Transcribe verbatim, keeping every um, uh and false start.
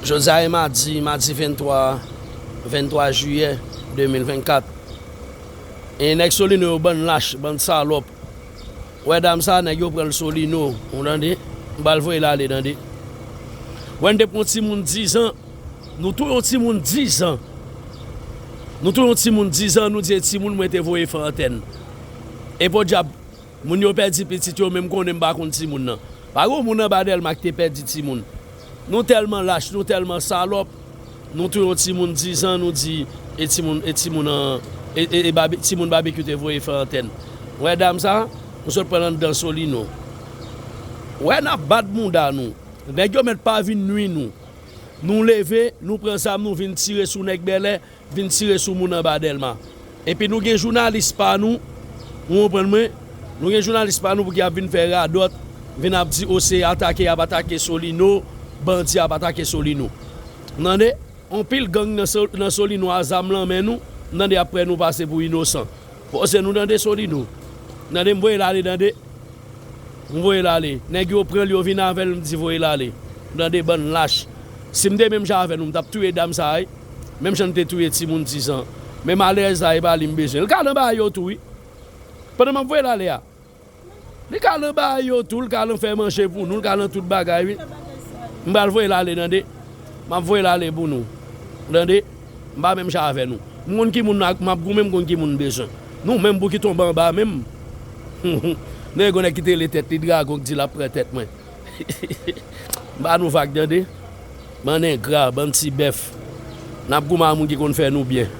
Jodi a e madi, madi venntwa, venntwa jiyè de mil vennkat. E nèg Solino yo bann lach, bann salòp. Ou wè dam sa, nèg yo pran l Solino, ou tande? M pral voye l ale, tande? Wè n te pran yon timoun dizan, nou touye yon timoun dizan. Nou touye yon timoun dizan, nou di e timoun mwen te voye fè antèn. E podyab, moun yo pèdi pitit yo, men m konnen m pa konn timoun nan. Pa gen moun anba Dèlma ki te pèdi timoun. Nou tèlman lach, nou tèlman salòp, nou touye yon timoun dizan, nou di e timoun, e timoun an, e, e, e babe, timoun babekyou te voye fè antèn. Ou wè dam sa, nou sot pran l anndan Solino. Ou wè n ap bat bounda nou. Nèg yo mèt pa vin nwi nou. Nou leve, nou pran zam, nou vin tire sou nèg bèlè, vin tire sou moun anba Dèlma. Epi nou gen jounalis pa nou, ou konprann mwen? Nou gen jounalis pa nou pou ki ap vin fè radòt, vin ap di o se atake y ap atake Solino, bandi ap atake Solino. Tande? Anpil gang nan So-, nan Solino a zam lan men nou, tande y ap pran nou pase pou inosan. Poze nou tande Solino. Tande m voye l ale tande. M voye l ale. Nèg yo pran l, yo vin avè l, m di voye l ale. M tande bann lach. Si m te menm jan avè nou, m t ap touye dam sa a wi. Menm jan n te touye timoun dizan. Men malèrèz la, e pa li m bezwen. L ka nan bagay yo tou wi. Pandan m ap voye l ale a. Li ka nan bagay yo tou, l ka nan fè manje pou nou, l ka nan tout bagay wi. M pral voye l ale tande. M ap voye l ale pou nou. Tande? M pa menm jan avè nou. M konn ki moun m ap goumen, m konn ki moun m bezwen. Nou menm pou ki tonbe anba menm. Nou gen yon nèg ki te rele tèt li dragon ki di l ap pran tèt mwen. M ba nou vag tande. Bann engra, bann ti bèf. N ap goumen ak moun ki konn fè nou byen.